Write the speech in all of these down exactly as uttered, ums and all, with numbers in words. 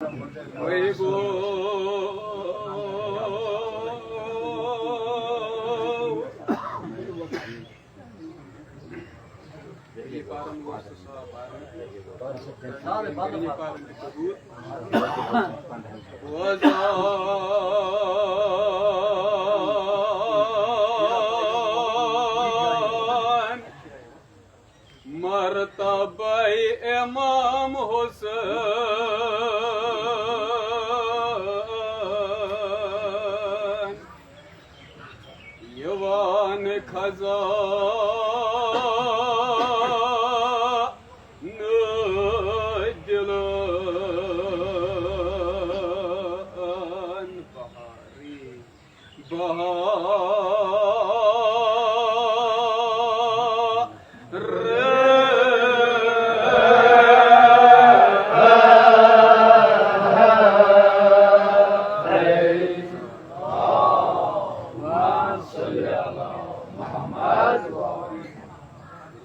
وہی گو۔ وزان مرتبہ امام حسین، یوان خزان دلن بہاری بہار۔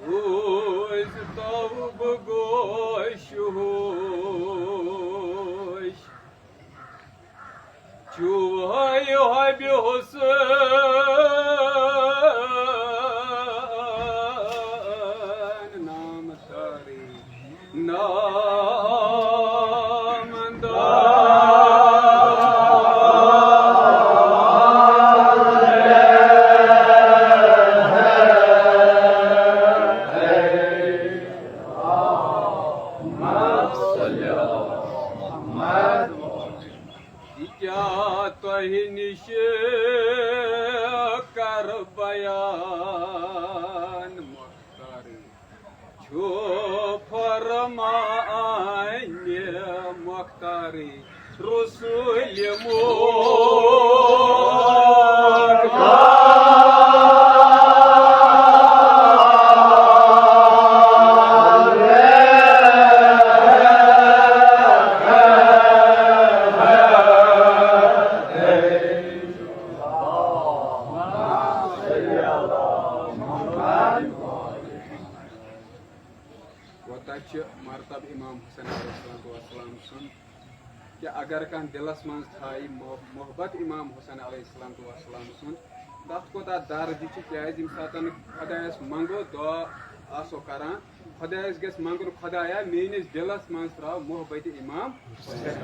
روز تو بگوش ہوش، چوہے حبی حسین نام داری۔ نام دار۔ یہِ کیٛاہ تۄہہِ نِش کر بیان مۄختار؟ چھُ فرمانہِ مۄختارٕے رسول مۄختار۔ وۄنۍ تَتہِ چھِ مرتبہٕ امام حسین علیہ الصلوۃ والسلام سُنٛد۔ کہِ اگر کانٛہہ دِلس منٛز تھایہِ مح-، محبت امام حسین علیہ الصلوۃ والسلام سُنٛد، تَتھ کوٗتاہ درد چھُ، کیٛازِ ییٚمہِ ساتہٕ خۄدایس منٛگو، دعا آسو کران، خۄدایس گژھِ منٛگُن، خۄدایا، میٲنِس دِلس منٛز ترٛاو محبت امام حسین۔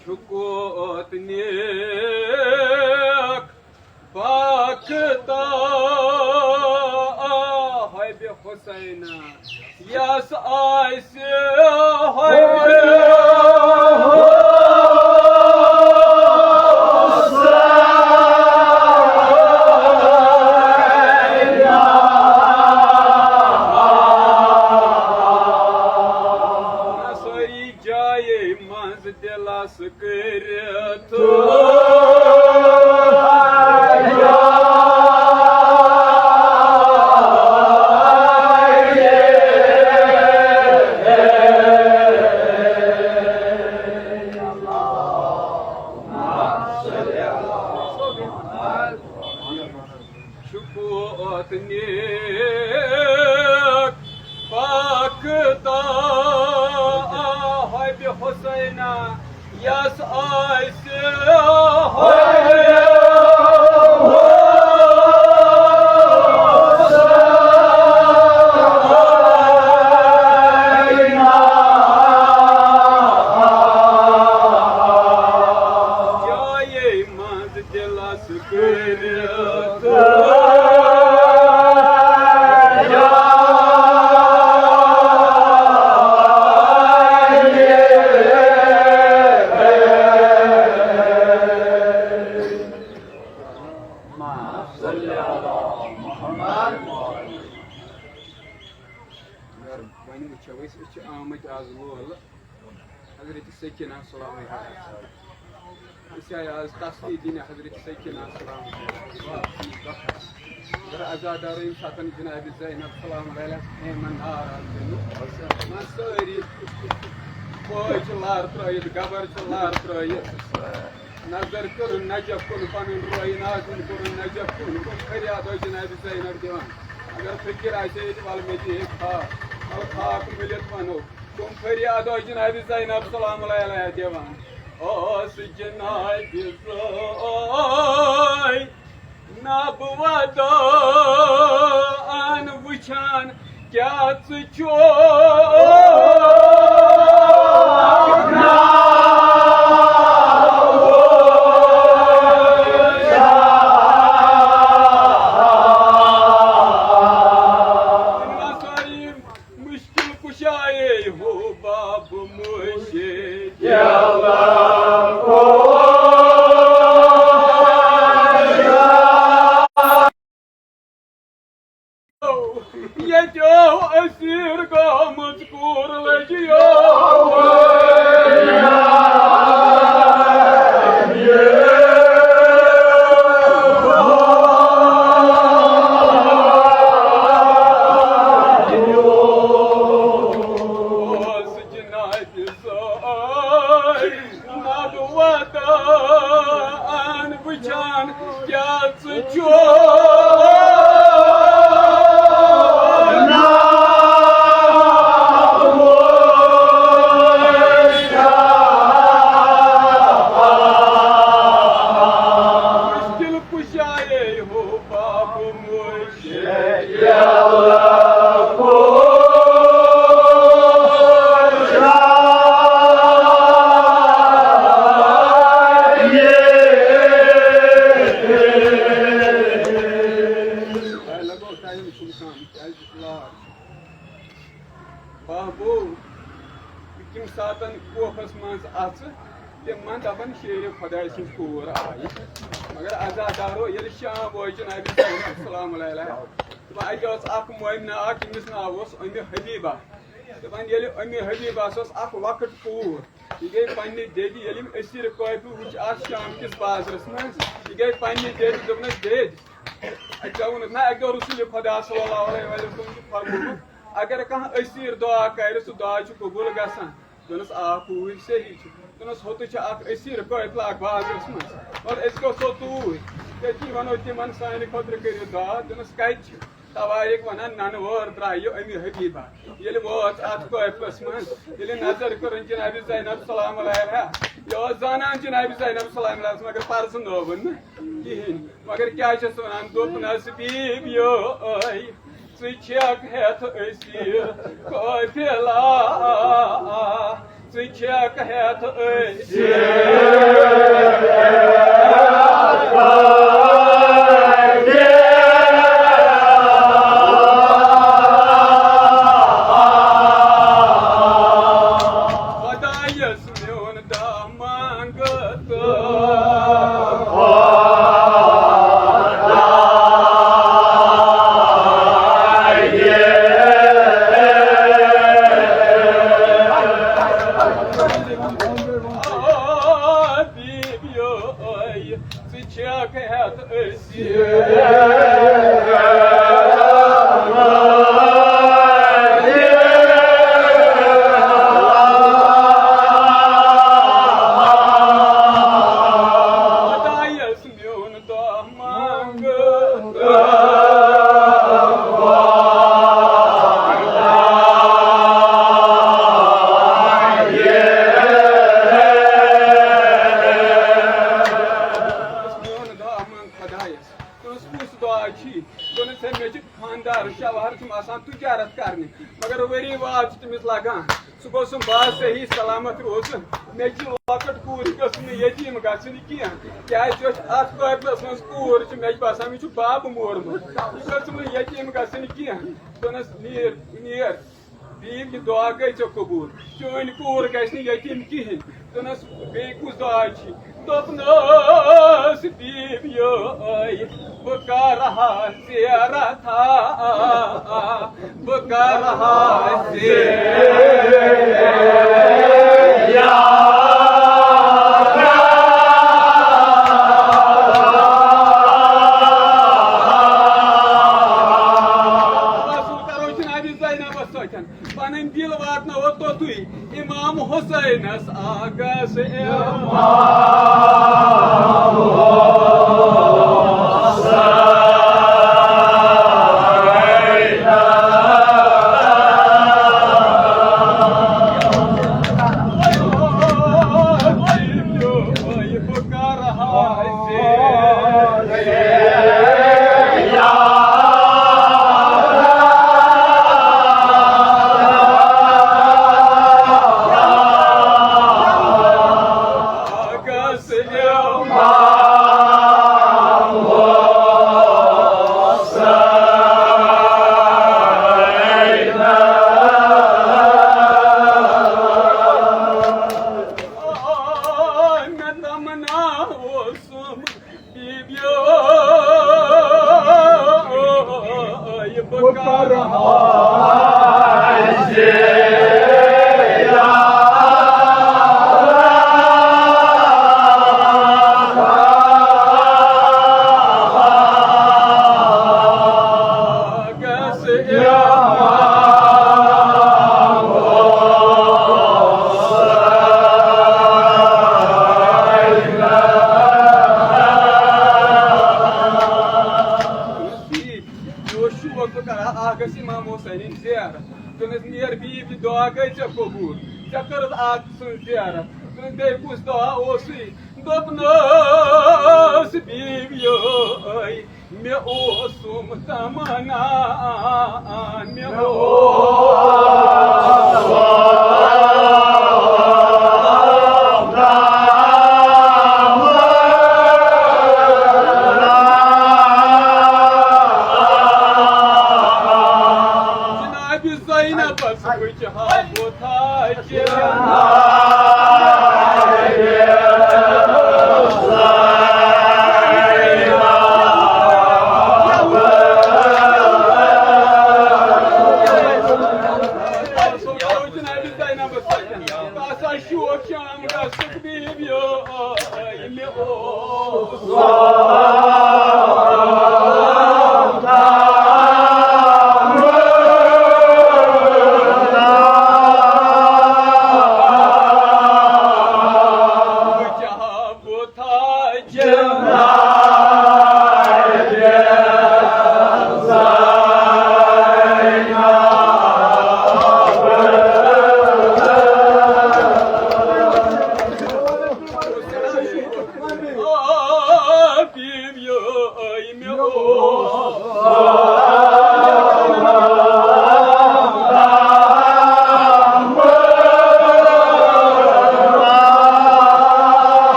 چھُ کوت نیک پاک تاہب حسین، یس آسہِ حبیب حسین۔ سٲری جایے منٛز دِلس کٔرِتھ۔ چھُ کوت نیک پاک تاہب حسین، یس آسہِ حبیب حسین۔ جایے منٛز دِلس کٔرِتھ۔ وۄنۍ وٕچھو أسۍ، أسۍ چھِ آمٕتۍ آز لولہٕ حضرت سکینہ سلام علیہا۔ أسۍ آے آز تسلی دِنہِ حضرت سکینہ سلام علیہا۔ ذرا عزادارو، ییٚمہِ ساتہٕ جناب زینب سلام علیہا ایمن نار آز دِنہٕ، یِمن سٲری فوج چھِ لار ترٲیِتھ، گبر چھِ لار ترٲیِتھ۔ نظر کٔرٕن نجف کُن پنٕنۍ رویہِ، ناظرین کوٚرُن نجف کُن، کُن فریاد ٲس جناب زینب دِوان۔ اگر فقیر آسہِ ہے ییٚتہِ، وَلہٕ مےٚ دِ ہے خاک، وَلہٕ خاک مٔلِتھ وَنو۔ تِم فریاد ٲسۍ جنابِ زینب سلام اللہ علیہا دِوان۔ ٲس جنابِ زینب ودان وٕچھان کیٛاہ ژٕ چھُکھ مشکل کشائے ہو باب مرشد۔ ییٚتہِ اسیٖر گٔمٕژ کوٗر لٔج یوٚوُے۔ اوس جنابِ سٲرۍ نبوت وٕچھان کیٛاہ ژٕ چھُکھ مشکل کشائے ہو باب مرشد۔ بہبو، یِم ساتن کوفس منٛز اژٕ، تِم من دپان شیرِ خۄداے سٕنٛز کوٗر آیہِ۔ مگر عزادارو، ییٚلہِ شام وٲتۍ جنابِ سلام علیہ، دپان اَتہِ ٲس اکھ مۄمنہ اکھ، ییٚمِس ناو اوس اُمہِ حبیبہ۔ دپان ییٚلہِ اُمہِ حبیبہ ٲس اکھ لۄکٕٹ کوٗر، یہِ گٔے پننہِ دٮ۪دِ، ییٚلہِ یِم اسیٖر قٲفلہٕ وٕچھ اتھ شام کِس بازرس منٛز، یہِ گٔے پننہِ دٮ۪دِ، دوٚپنس، دٮ۪دِ، اَتہِ گوٚو نہٕ، نہ، اَکہِ دۄہ رسول خۄدا صلی اللہ علیہ وسلم چھُ فرمومُت، اگر کانٛہہ اسیٖر دعا کرِ، سُہ دعا چھُ قبول گژھان۔ دوٚپنَس، آ، پوٗرۍ صحیح چھُ۔ دوٚپنَس، ہوٚتُے چھُ اکھ اسیٖر قٲفلہٕ اکھ بازرَس منٛز، وَلہٕ أسۍ گژھو توٗرۍ، تٔتی وَنو تِمن سانہِ خٲطرٕ کٔرِو دعا۔ دوٚپنَس، کَتہِ چھِ؟ توارِکھ وَنان، نَنہٕ وٲر درٛایہِ یہِ اُمہِ حبیبہ۔ ییٚلہِ وٲژ اَتھ قٲفلَس منٛز، ییٚلہِ نظر کٔرٕن جنابِ زینب سلام علیہا، یہِ ٲس زانان جنابِ زینب سلام علیہا، مگر پرزٕنٲوٕن نہٕ کِہیٖنۍ۔ مگر کیٛاہ چھَس وَنان؟ دوٚپنَس، بیبیو، ٲے، ژٕ چھَکھ ہٮ۪تھ أسیٖر قٲفلہ، ژٕ چھَکھ ہٮ۪تھ أسیٖر قٲفلہ۔ خۄدایَس میون دامن خۄدایَس میون دۄہ منٛگہٕ۔ میون دۄہ منٛگ خۄدایَس۔ دوٚپنَس، کُس دُعا چھی؟ دوٚپنَس، ہے، مےٚ چھِ خانٛدار، شوہر چھُم آسان تجارت کرنہِ، مگر ؤری واد چھُ تٔمِس لگان۔ سُہ گوٚژھ نہٕ باز صحیح سلامت روزُن۔ مےٚ چھِ لۄکٕٹ کوٗر، یہِ گٔژھ نہٕ یتیٖم گژھٕنۍ کینٛہہ، کیٛازِ یۄس اتھ قٲبلس منٛز کوٗر چھِ، مےٚ چھِ باسان، مےٚ چھُ بب مورمُت۔ یہِ گٔژھ نہٕ یتیٖم گژھٕنۍ کینٛہہ۔ دوٚپنَس، نیر، نیر۔ بیٚیہِ یہِ دعا گٔے ژےٚ قبوٗل، چٲنۍ کوٗر گژھِ نہٕ یتیٖم کِہیٖنۍ۔ دوٚپنَس، بیٚیہِ کُس دعا چھِ؟ دوٚپنَس، بیبیو، بہٕ کَرٕ ہا زیارتھا، بہٕ کَرٕ ہا زیارتھا۔ بس، وۄنۍ کَرو جنابِ زینبَس سۭتۍ۔ پنٕنۍ دِل واتناوو توٚتُے امام حسینس آغاز۔ امام حسین۔ بہٕ کرٕ مےٚ اوس شوق، بہٕ کرٕ ہا اکھ گژھِ امام حسینٕنۍ زیارت۔ دوٚپنس، نیر بیٖبۍ، یہِ دعا گٔے ژےٚ قبوٗل، ژےٚ کٔرٕتھ اکھ سٕنٛز زیارت۔ دوٚپنس، بیٚیہِ کُس دعا اوسُے؟ دوٚپنس، بیٖبۍ یٲے، مےٚ اوسُم تمنا، مےٚ اوس جناب زینبس وٕچھ ہا بہٕ تھاچہِ۔ جناب زینبس وٕچھ ہا شوق شام گژھُک بیٖبۍ یٲے، مےٚ اوس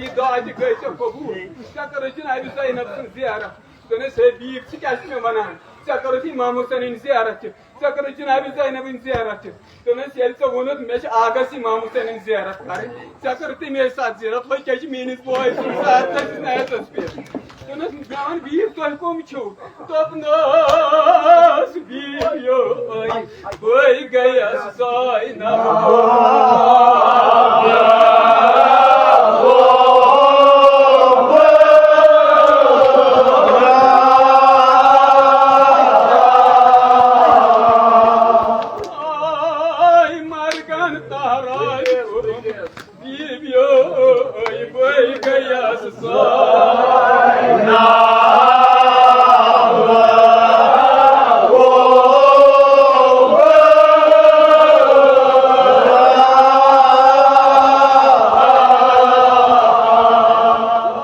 یہِ دعا تہِ گٔے ژےٚ قبوٗل۔ ژےٚ کٔرٕتھ جنابِ زینب سٕنٛز زیارت۔ دوٚپنس، ہے بیٖبۍ، ژٕ کیٛاہ چھُکھ مےٚ وَنان؟ ژےٚ کٔرٕتھ امام حسینٕنۍ زیارت تہِ، ژےٚ کٔرٕتھ جناب زینبٕنۍ زیارت تہِ۔ دوٚپنس، ییٚلہِ ژےٚ ووٚنُتھ مےٚ چھِ آغا امام حسینٕنۍ زیارت کرٕنۍ، ژےٚ کٔرٕتھ تٔمے ساتہٕ زیارت، وۄنۍ کیٛاہ چھِ میٲنِس بٲے سٕنٛدِس عارفس نایتس پٮ۪ٹھ؟ دوٚپنس، مےٚ وَن بیٖر، تۄہہِ کٕم چھِو؟ دوٚپنس، بیٖر یو، بٔے گٔیَس زینب۔ آے مرگن تہراج کوٚرُم بیبیو، بٔے گٔیَس زینب۔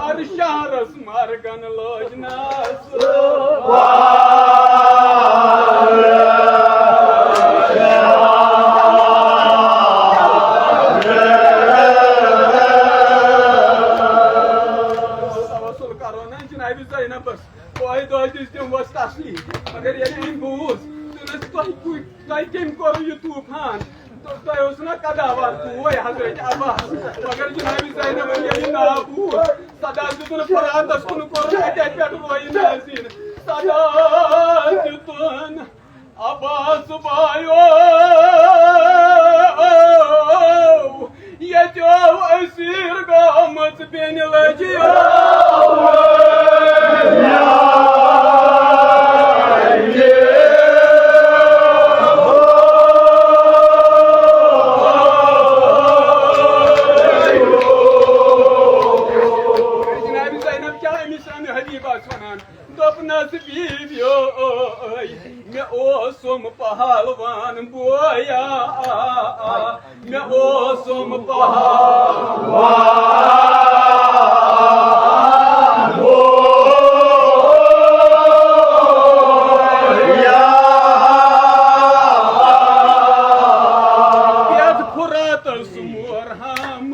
ہر شہرس مرگن لٲج نس۔ توسل کرو نا جناب زینبس، دۄہے دۄہے دِژ تٔمۍ ؤژھ تسلی۔ مگر ییٚلہِ أمۍ بوٗز، دوٚپنس، تۄہہِ کُے، تۄہہِ کٔمۍ کوٚروٕ یہِ طوٗفان؟ تۄہہِ اوس نا قداوار بوے حضرت عباس؟ مگر جناب زینبن ییٚلہِ یہِ ناو بوٗز، صدا دیُتُن فراتس کُن، کوٚرُن اَتے پٮ۪ٹھ رویہِ نازِن۔ صدا دیُتُن عباس بایو، ییٚتہِ آو اسیٖر گٲمٕژ بیٚنہِ لجہِ۔ جناب زینب کیٛاہ أمِس اَمہِ حبیبس وَنان؟ دوٚپنس، بیبیو، مےٚ اوسُم پہلوان بویا، مےٚ اوسُم پہلوان بویا۔ یتھ فراتس مور ہم